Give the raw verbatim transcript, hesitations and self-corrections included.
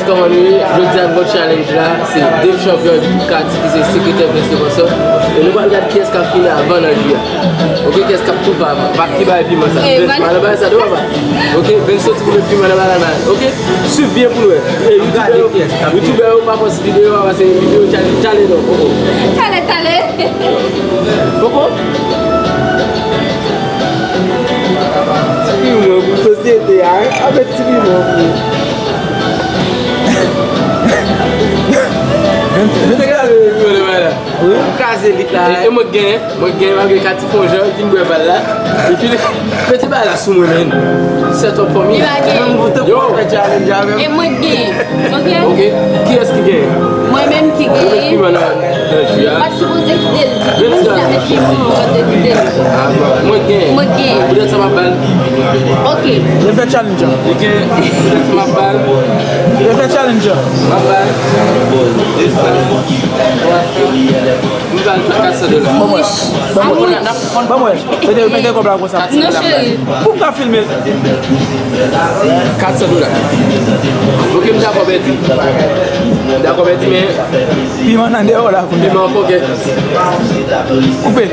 Kòman nou ye? Jodi a nou challenge la, se de chanpyon epi Katy ki se sekretè Prince Levanson. E nou pral gade kiyès k ap fini avan nan ji a. Ok, kiyès k ap toufe avan. Bak ki bay piman sa. Vens, pa nan bagay sa tou papa. Ok, Vens soti pou met piman nan bagay la. Ok, swiv byen pou nou wè. E youtubè yo, youtubè yo pa pòs videyo a, pase videyo challenge, challenge non, koko. Challenge, challenge. Koko? Ti piman pou sosyete a, hein? Avèk ti piman pou. Vens, Vens. Te gade videyo de bagay la. Wi. Kraze lit la. E, e mwen k genyen, mwen k genyen malgre Katy fè yon jan, vin bwè bal la. Epi, mete bal la sou mwen, men. Set up for me. Li pa genyen. Yo. E mwen k genyen. Ok? Ok. Kiyès ki genyen? Mwen menm ki genyen. Mwen menm ki genyen. Nan ji a. Mwen t sipoze kite l. Mwen t sipoze kite l. Ah, bon. Mwen k genyen. Mwen k genyen. Poutèt sa m ap bal. Ok. Yo fè challenge an. Ok. Poutèt sa m ap bal. Yo fè challenge an. M ap bal. M bal kat san dola. Ban mwen. Ban mwen. Ban mwen. Mete, mete kòb la konsa. Non, cheri. Pou m ka filme l. Kat san dola. Ok, m dakò pèdi. M dakò pèdi, men. Piman nan deyò la kounye a. Piman fòkè. Koupe.